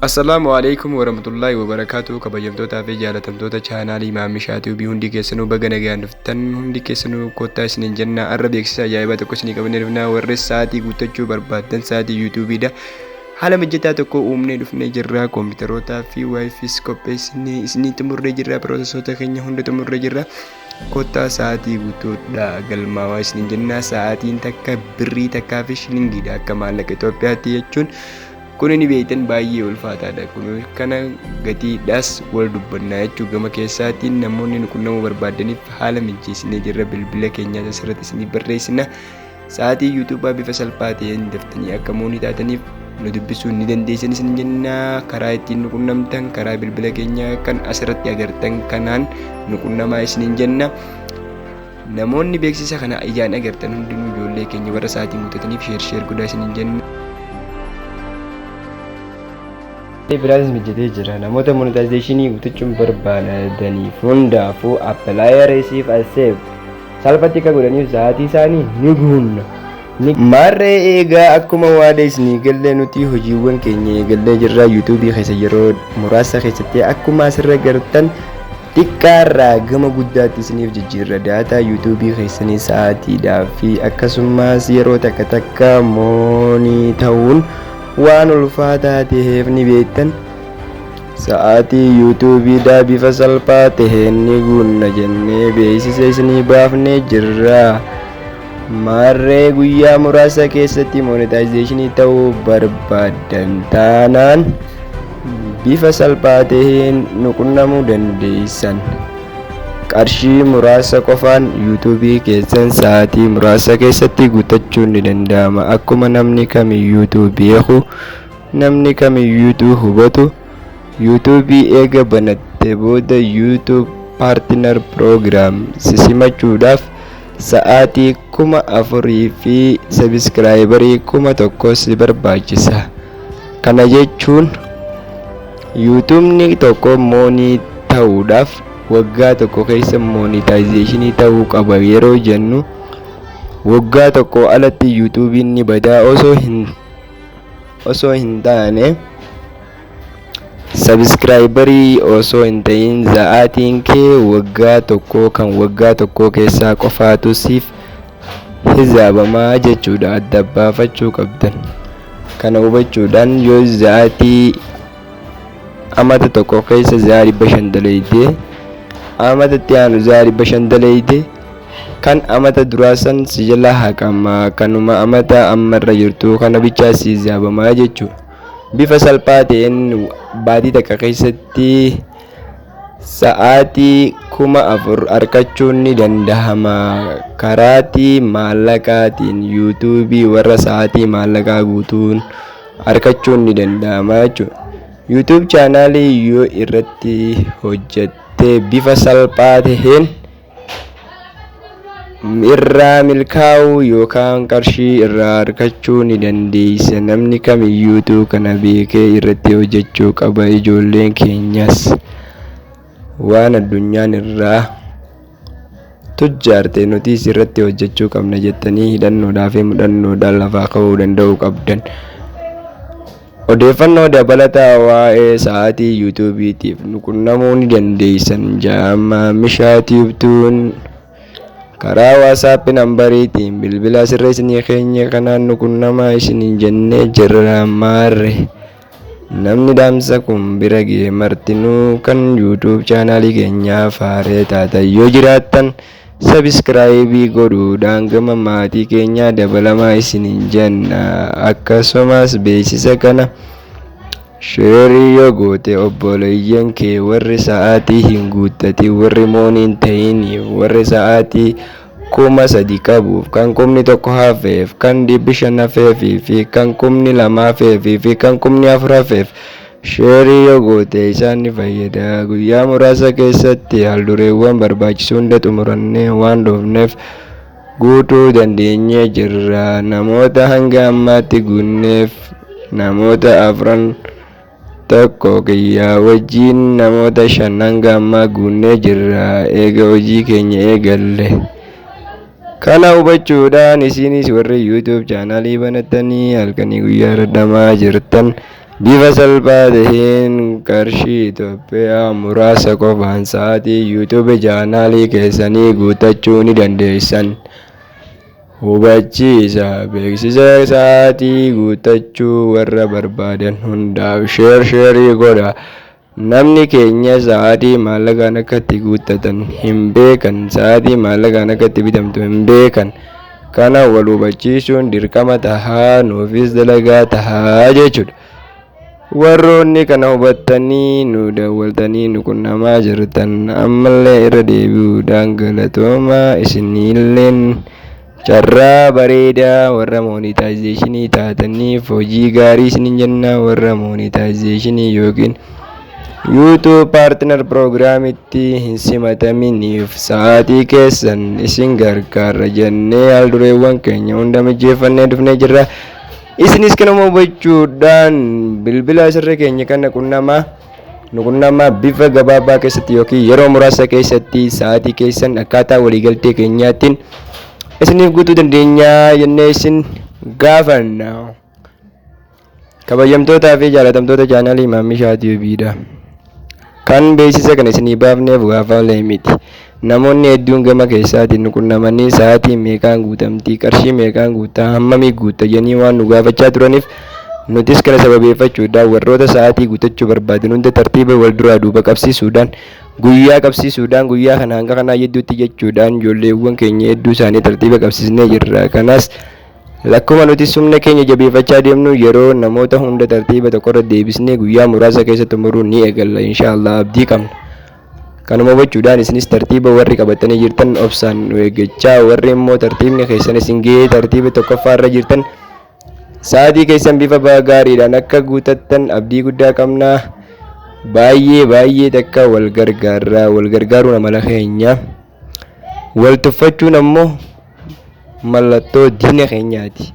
Assalaamu alaikum warahmatullaahi wabarakaatuh. Kabajamtootaa fi jaalatamtoota chaanaalii Maammishaa Tiyuubii, hundi keessanuu baga nagaan dhuftan. Hundi keessanuu kottaa isiniin jenna. Arra beeksisa ajaa'ibaa tokko isinii qabannee dhufnaa. Warri sa'aatii guuttachuu barbaaddan, sa'aatii yuutuubiidha. Haala mijataa tokko uumnee dhufnee jirra. Kompiitarootaa fi waayifis qopheessinee isinii xumurree jirra. Piroosesoota keenya hunda xumurree jirra. Kottaa sa'aatii guutuudha galmaawaa isiniin jenna. Sa'aatiin takka birrii takkaa fi shilingiidha akka maallaqa Itoophiyaatti jechuun. Kun inni beektan baay'ee ulfaataadha. Kun kana gatiidhaas wal dubbannaa jechuu. Gama keessaatiin namoonni nu qunnamuu barbaadaniif haala mijeessinee jirra. Bilbila keenyaas asirratti isinii barreessina. Sa'aatii yuutuubaa bifa salphaa ta'een daftanii akka moonii taataniif nu dubbisuu ni dandeessan isin jenna. Karaa ittiin nu qunnamtan karaa bilbila keenyaa kan asirratti agartan kanaan nu qunnamaa isiniin jenna. Namoonni beeksisa kana ijaan agartan hundinuu ijoollee keenya warra sa'aatii guuttataniif share share godhaa isiniin jenna. Biraanis mijatee jira. Namoota monetization guuttachuun barbaadaniif hundaafuu apply, receive, accept salphatti akka godhaniif sa'aatii isaanii ni guunna. Maarree eegaa, akkuma waada isinii gallee nuti hojiiwwan keenya eegallee jirra. Yuutuubii keessa yeroo muraasa keessatti akkuma asirra gartan xiqqaarraa gama guddaatti isiniif jijjiirra. Daataa yuutuubii keessanii sa'aatiidhaa fi akkasumas yeroo takka takka moonii ta'uun waan ulfaataa ta'eef ni beektan. Sa'aatii yuutuubiidhaa bifa salphaa taheen ni guunna jennee beeksisa isinii baafnee jirra. Maarree guyyaa muraasa keessatti monetization ta'uu barbaaddan taanaan bifa salphaa taheen nu qunnamuu dandeessan. Qarshii muraasa qofaan yuutuubii keessan sa'aatii muraasa keessatti guuttachuun ni danda'ama. Akkuma namni kamiyyuutu beeku, namni kamiyyuutu hubatu, yuutuubii eega banatte booda YouTube Partner Program sisimachuudhaaf sa'aatii 4000 fi subscriber 1000 si barbaachisa. Kana jechuun yuutuubni tokko moonii ta'uudhaaf waggaa tokko keessa monetization ta'uu qaba yeroo jennu, waggaa tokko alatti yuutuubiin ni badaa osoo hin taane, subscriber osoo hin ta'in, sa'aatiin kee waggaa tokko kan waggaa tokko keessaa qofaatu siif hizaabamaa jechuudha. Adda baafachuu qabdan. Kana hubachuudhaan yoo sa'aatii amata tokko keessa sa'aa 500 dalaydee, amata itti aanu sa'aa 500 dalaydee, kan amata duraa san si jala haqama, kanuma amata ammarra jirtu kana bichaa si hizaabamaa jechuudha. Bifa salphaa ta'een baatii takka keessatti sa'aatii 4000 argachuun ni dandahama. Karaatii maallaqaatiin yuutuubii warra sa'aatii maallaqaa guutuun argachuun ni danda'ama jechuudha. YouTube chaanaalii yoo irratti hojjatte bifa salphaa taheen irraa milkaa'uu yookaan qarshii irraa argachuu ni dandeessa. Namni kamiyyuutu kana beekee irratti hojjechuu qaba. Ijoolleen keenyas waan addunyaan irraa tujjaarte nutis irratti hojjechuu qabna jettanii hidhannoodhaa fi mudhannoodhaan lafaa ka'uu danda'uu qabdan. Odeeffannoo dabalataa waa'ee sa'aatii yuutuubiitiif nu qunnamuu ni dandeessan. Jaama Mishaa Tiyuubtuun karaa WhatsApp nambariitiin bilbila asirra isinii keenya kanaan nu qunnamaa isiniin jennee jirra. Maarre namni dhaamsa kun bira ga'e martinuu kan YouTube chaanaalii keenyaa faaree taatan yoo jiraattan subscribe godhuudhaan gama maatii keenyaa dabalamaa isiniin jenna. Akkasumas beeksisa kana share yoo goote obboleeyyan kee warri sa'aatii hin guuttatin, warri moonii hin ta'iniif, warri sa'aatii 3000 qabuuf, kan 1000 hafeef, kan 500 hafeefii fi kan 2000 hafeefii fi kan 4000 hafeef share yoo goote isaan ni fayyada. Guyyaa muraasa keessatti haaldureewwan barbaachisu hunda xumurannee waan dhufneef guutuu dandeenyee jirra. Namoota hanga ammaatti guunneef namoota afran, tokko kiyyaa wajjiin namoota shan hanga ammaa guunnee jirra eega hojii keenya eegalle. Kana hubachuudhaan isinis warri YouTube chaanaalii banattanii halkanii guyyaa irra dhamaa jirtan Bifa salphaa taheen qarshii Itoophiyaa muraasa qofaan sa'aatii YouTube chaanaalii keessanii guuttachuu ni dandeessan. Hubachiisa: beeksisa sa'aatii guuttachuu warra barbaadan hundaaf share share godhaa. Namni keenya sa'aatii maallaqaan akka itti guuttatan hin beekan. Sa'aatii maallaqaan akka itti bitamtu hin beekan. Kana wal hubachiisuun dirqama tahaa, nuufis dalagaa tahaa jechuudha. Warroonni kana hubattanii nu daawwatanii nu qunnamaa jirtan, ammallee irra deebi'uudhaan galatoomaa. Isinilleen carraa bareedaa warra monetization taataniif hojii gaarii isinin jenna. Warra monetization yookiin YouTube Partner Programitti hin simataminiif sa'aatii keessan isin gargaarra jennee haaldureewwan keenya hunda mijeeffannee dhufnee jirra. Isinis kanuma hubachuudhaan bilbila asirra keenya kana qunnamaa, nu qunnamaa. Bifa gabaabaa keessatti yookiin yeroo muraasa keessatti sa'aatii keessan akkaataa waliigaltee keenyaatiin isiniif guutuu dandeenya jennee isin gaafanna. Kabajamtootaa fi jaalatamtoota chaanaalii Maammishaa TVdha. Kan beeksisa kana isinii baafneef gaafalee miti. Namoonni hedduun gama keessaatiin nu qunnamanii sa'aatii meeqaan guutamtii, qarshii meeqaan guutaa, hammamii guutta jedhanii waan nu gaafachaa turaniif, nutis kana sababeeffachuudhaan warroota sa'aatii guutachuu barbaadan hunda tartiiba wal duraa duuba qabsiisuudhaan, guyyaa qabsiisuudhaan, guyyaa kana hanga kanaa jidduutti jechuudhaan ijoolleewwan keenya hedduu isaanii tartiiba qabsiisnee jirra. Kanas lakkuma nuti humna keenya jabeeffachaa deemnu, yeroo namoota hunda tartiiba tokkorra deebisnee guyyaa muraasa keessatti xumuruu ni eegalla, inshaallah, abdii qabna. Kanuma hubachuudhaan isinis tartiiba warri qabatanii jirtan obsaan nu eeggachaa, warri immoo tartiibni keessan isin gahee tartiiba tokkoffaarra jirtan sa'aatii keessan bifa gaariidhaan akka guutattan abdii guddaa qabna. Baay'ee baay'ee takka wal gargaarraa. Wal gargaaruun amala keenya. Wal tuffachuun ammoo mallattoo diina keenyaati.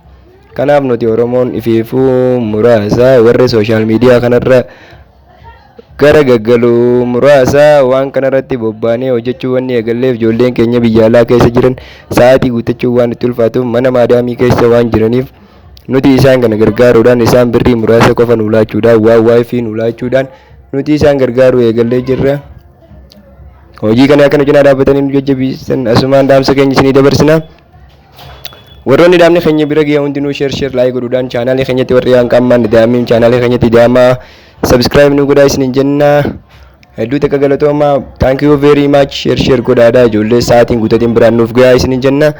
Kanaaf nuti Oromoon ifiifuu muraasa, warri social media kanarra gara gaggalu muraasa. Waan kanarratti bobbaanee hojjechuu wanni eegalleef, ijoolleen keenya biyya alaa keessa jiran sa'aatii guuttachuu waan itti ulfaatuuf, mana maadaamii keessa waan jiraniif, nuti isaan kana gargaaruudhaan, isaan birrii muraasa qofa nu laachuudhaan, waan WiFi nu laachuudhaan nuti isaan gargaaruu eegallee jirra. Hojii kana akkana cinaa dhaabbatanii nu jajjabeessan asumaan dhaamsa keenya isinii dabarsina. Warroonni dhaamni keenya bira ga'e hundinuu share share, like godhuudhaan chaanaalii keenyatti warri aan qaammaan daa'imni chaanaalii keenyatti daamaa subscribe nu godhaa isiniin jenna. Hedduu takka galatoomaa. Thank you very much. Share share godhaadhaa, ijoollee sa'aatiin guutatiin biraan nuuf gahaa isiniin jenna.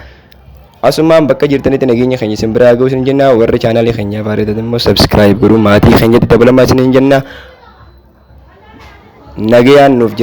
Asumaan bakka jirtanitti nageenya keenya isin biraa ga'u isiniin jenna. Warri chaanaalii keenyaaf haaraa immoo subscribe godhuu maatii keenyatti dabalamaa isiniin jenna. Nagayaan nuuf.